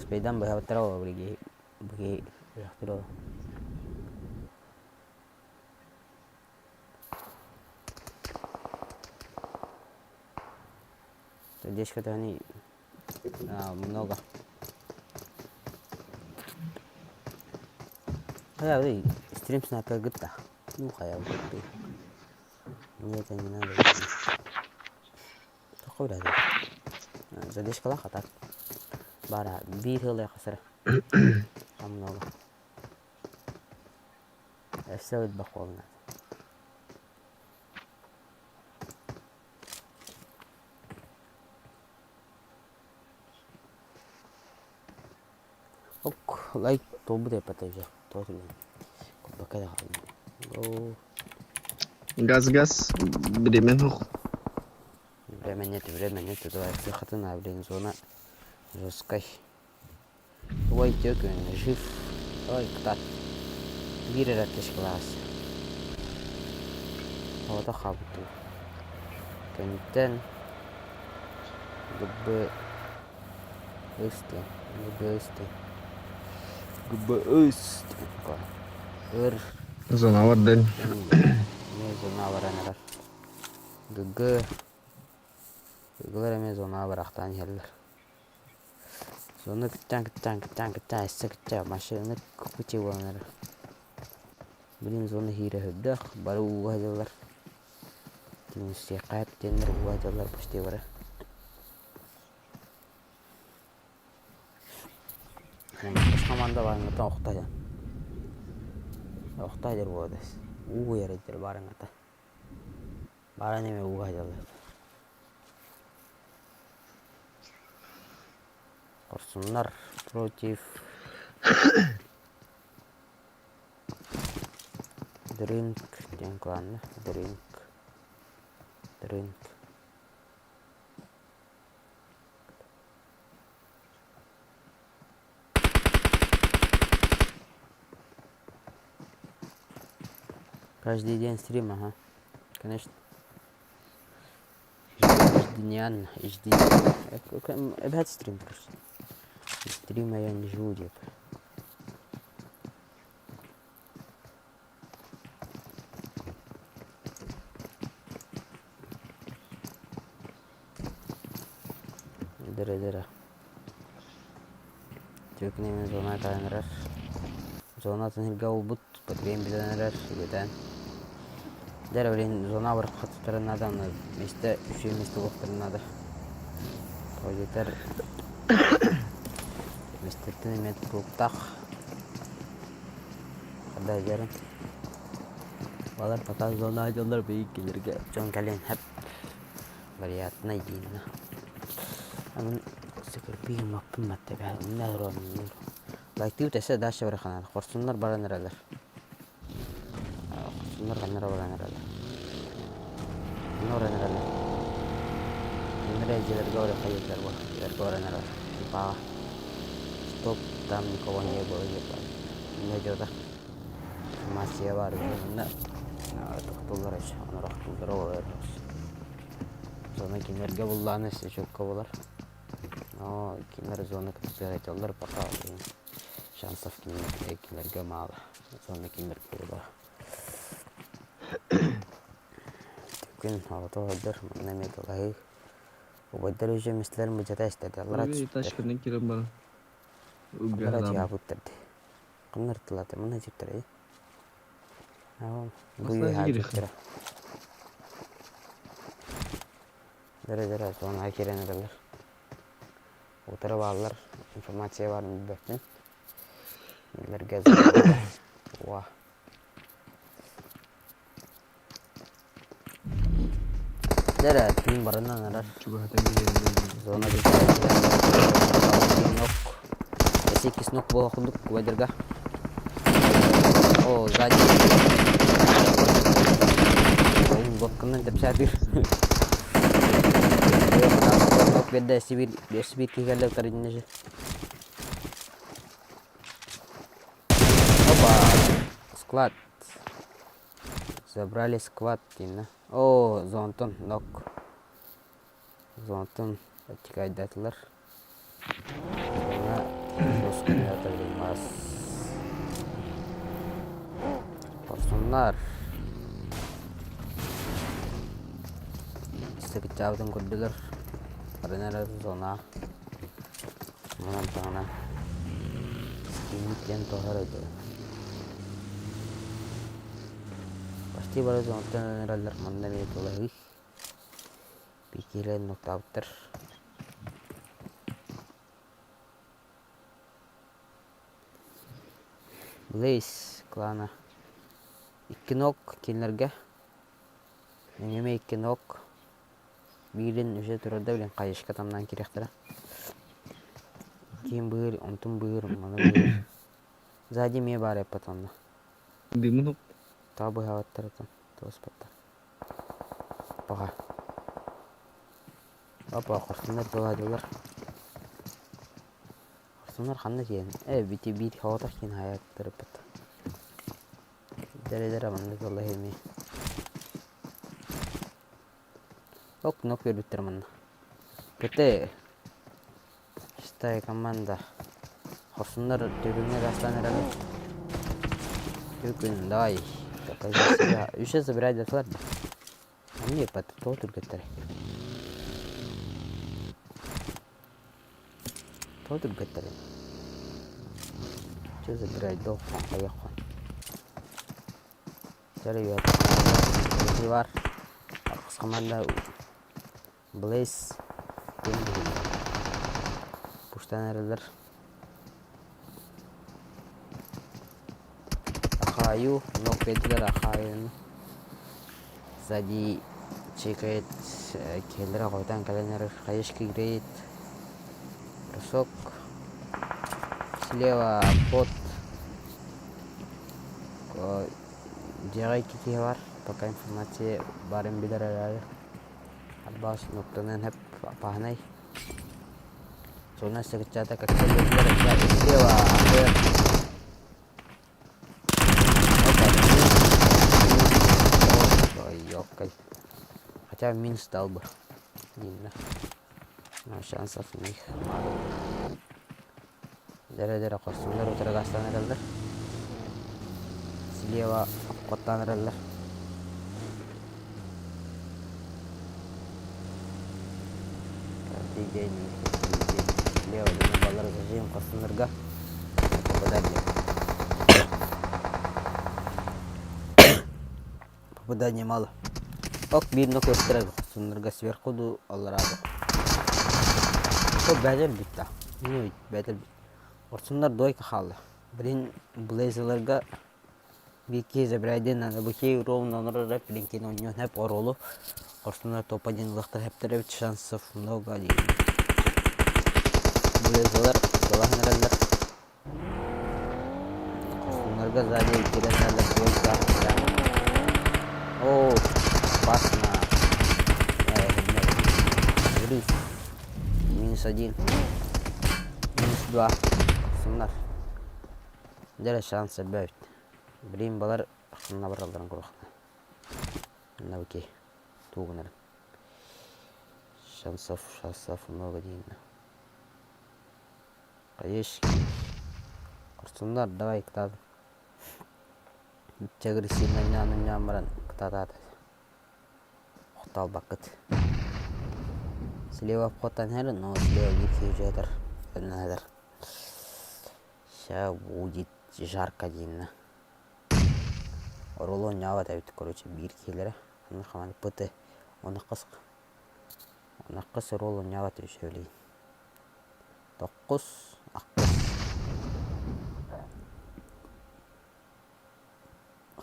Спейдан быһабыттара ол билиги быһи үрэхтэр ол. Задержка они много. Хайа, стрим снайпер гытта. Ну хайа, Мне это не надо. Такой да. Задержкалаах а так. Бара биир сыл хасара. Там много. Өссө ылбах буолна. Ок, лайк туолбут эппэтэ уже. Курбакка да хаалла. Газ газ время суох. Время нет, время нет. Давай сыхатына, блин, зона жесткой. Ой, тёкүн, жив. Ой, кытат. Биир эрэ класс. Оҕото хаалбыт Кэнниттэн ГБ Ыс диэн ГБ Ыс диэн ГБ Ыс диэн Ыр Зона бардан. Эмиэ зона баран эрэр. ГГ ГГлар эмиэ зонаҕа барахтаан иһэллэр. Зона кыттаан кыттаан кыттаан кыттаан өссө кыттаан машина куча буолан эрэр. Блин зона иһиирэ сүрдээх бары ууга сылдьаллар. Тимирсиэххэ диэннэр ууга сылдьаллар почти бары. Хас команда баарыттан охто сылдьан. Охто сылдьар буолуо уу куйар эдэр баарыҥҥата. Баарын эмиэ ууга сылдьаллар. Хорсуннар против Drink диэн кылаанна. Drink. Drink. Каждый день стрим, ага. Конечно. Ежедневно, ежедневно. Эбээт стрим просто. Стрима я не живу деп. Дыры-дыры. Түөкүн зона таайан эрэр. Зонатын сиргэ уолбут Патрием билэн эрэр, үгэтэн. Дьэ эрэ блин, зона бараххаттарын наада, аны миэстэ үчүгэй миэстэ буолуохтарын наада. Тоҕо диэтэр миэстэттэн эмиэ тутулуктаах. Хада дьэрин. Балар пока зона дьоннор биир кинилэргэ дьон кэлиэн сөп. Вариантнай дииннэ. Аны секирпиин маппын маттабэ, иннэ олоруом. Лайктыы өссө дальше барыаххына хорсуннар баран эрэллэр. Хорсуннар ханна эрэ баран эрэллэр. Ханна баран эрэллэр? Ханна эрэ дьиэлэргэ барыахха диэтилэр буо. Дьиэлэргэ баран эрэллэр. Типа стоп, там никого не было диэт иннэ дьиэта. Информация баар үһү. Онно тохтууллар өссө, онорохтууллара буолар. Зона кинилэргэ буллаҕына өссө чуолка буолар. Но кинилэр зона кытта пока шансов кинилэргэ мало. Зона кинилэр буолуо. Күн оҕото олордор, манна эмиэ тулаһыы. Убайдар уже мислэр мудьата истэтэллэр Ташкентен киирэн баран. Аллара тиһаабыттар дии. Ханна ыртылаата, манна дьиптэрэй. Бу үөһээ Дөрө-дөрө зонаҕа киирэн эрэллэр. Утары бааллар, информация баарын билбэппин. Кинилэргэ уа. Дэрэ түүн барынан эрэр. Зона нок. Иккис нок буола курдук кубайдарга. О, сзади. Лодканан тэпсээтир. Биэрдэ Сибиир Сибиир киһи кэллэ Опа! Склад. Забрали склад диэн. О, зонтон нок. Зонтон оттикайдатылар. Мас. Хорсуннар. Сыкычаабытын көрдүлэр. Баран эрэ зона. Манан таҕына кииммит диэн тоһор өйдөрө. Почти бары зонаттан эрэллэр манна эмиэ тулаһыы. Пикиэлэн нуктаабыттар. Блейз клана икки ног кинилэргэ эмиэ икки ног биирин үсэ турарда билин хайышка тамнаан кириэхтэрэ киин быыр онтун быыр маны быыр сзади эмиэ баар эппит онно Дымын таа быһаабаттар отон туоспаттар Пока. Опа, хорсуннар туһаайдылар. Хорсуннар ханна тиийэн? Э, бити биир хоҕотох киин хайаттарыппыт. Дэрэ-дэрэ манна туолла эмиэ. Ок, нок көрбүттэр манна. КТ. Шестая команда. Хорсуннар түргэнник астаан эрэллэр. Түргэн, давай. Покажи себя. Еще забирай доклад. А мне под то түргэттэр. То түргэттэр. Че забирай доххон хайаххон. Чары бар. Аркыс команда Блейз диэн биһиги пуштан эрэллэр. Аха. Хаю, ног биэрдилэр Хаюну. Сзади чекает киһилэрэ хойутаан кэлэн эрэр. Хаешка играет. Бросок. Слева под. Дьиэҕэ икки киһи бар. Пока информация баарын билэр эрээри. Арбаас нуктанан хэп опаһынай. Зона сыгыччата как слева Ой, ёпкай. Хотя минус дал бы. Видно. Но шансов у них мало. Дэрэ-дэрэ хорсуннар утары астан эрэллэр. Слева обходтаан эрэллэр. Каждый день, каждый день. Слева баллар зажим хорсуннарга попадание. Попадание мало. Ок биир но көстөр хорсуннарга сверху ду аллараады. Ол бэдэр бүтта. Ну бэдэр бүт. Хорсуннар двойка хаалла. Блин, Блейзелерга Вики забирайдын Быхей ровно онорор Блинкин оонньуон сөп оруолу Хорсуннар топ-1 ылыахтар сөптөр эбит шансов много диэн. Блейзелер куолаһан эрэллэр. Хорсуннарга сзади киирэн эрэллэр двойка. О, опасно. Взрыв. Минус один. Минус два. Хорсуннар. Дьэ шанс элбээбит. Билигин балар ханна баралларын куруохтара. Навыки тугунарын. Шансов, шансов много диэн. Хаеш. Хорсуннар, давай кытаат. Чагырсинна ньаан баран кытаатаат. Охтоолбаккыт. Слева обходтан иһэр, но слева биир киһи дьиэтэр, өлөн Ща будет жарко диэннэ. Оруолу оонньообот эбит, короче, биир киһилэрэ. Онно хаман ПТ. Оны хас оны хас оруол оонньообот үһү билигин. Токкус, ахпыс.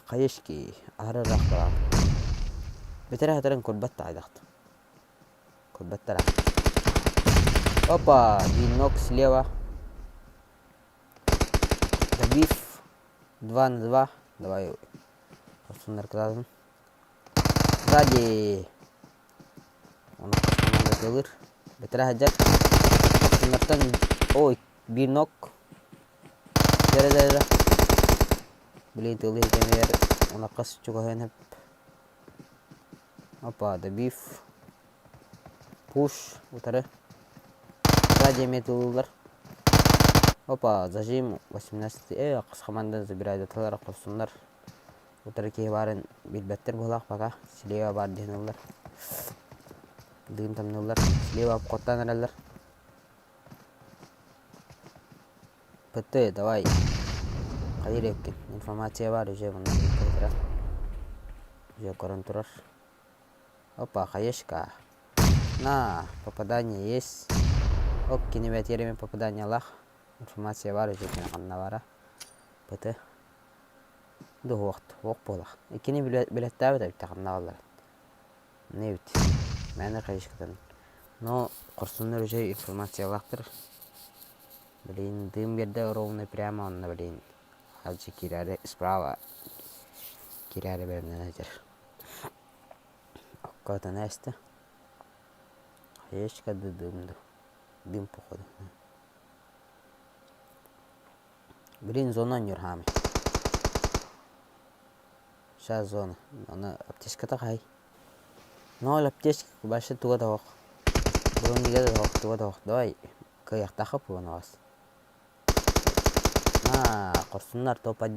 Хаешки аһары ыраах бараҕын. Бүтэрэ сатарын көрбөт да хайдахтын. Көрбөттөр Опа, винок слева. Добив. 2 на 2. Давай. Хорсуннар Сзади. Он команда тылыр. Бэтэрэ сылдьар. Хорсуннартан ой, биир нок. Дэрэ дэрэ. Блин, тылы кэмигэр онаққас чугаһыан Опа, добив. Пуш, утары. Сзади эмиэ тыллылар. Опа, зажим 18 хас команда забирает аталар хорсуннар. Утары киһи баарын билбэттэр быһылаах пока. Слева баар диэн ыллар. Дыым тамныыллар. Слева обходтаан эрэллэр. ПТ, давай. Хайыр эбиккин. Информация баар уже манна Уже көрөн турар. Опа, хаешка. На, попадание есть. Оп, кини бэтиэрэми попаданиялаах. Информация баар уже кини ханна баара. ПТ. Дуһуохт, уох буолах. Иккини билэттээбит эбит ханна баалларын. Не эбит. Мээнэ хаешкатын. Но хорсуннар уже информациялаахтар. Блин, дым биэрдэ ровно прямо онно блин. Хадьы киирээри справа киирээри бэлэмнэнэ сылдьар. Оккотон эстэ. Хаешка да дым да. Дым походу. Блин, зона оонньуур хаамай. Сейчас зона. Аны аптечката хай. Ноль аптечка вообще туга да суох. Бронига да суох, туга да суох. Давай кыайыахтаахха буолан оҕус. Аа, хорсуннар топ-1.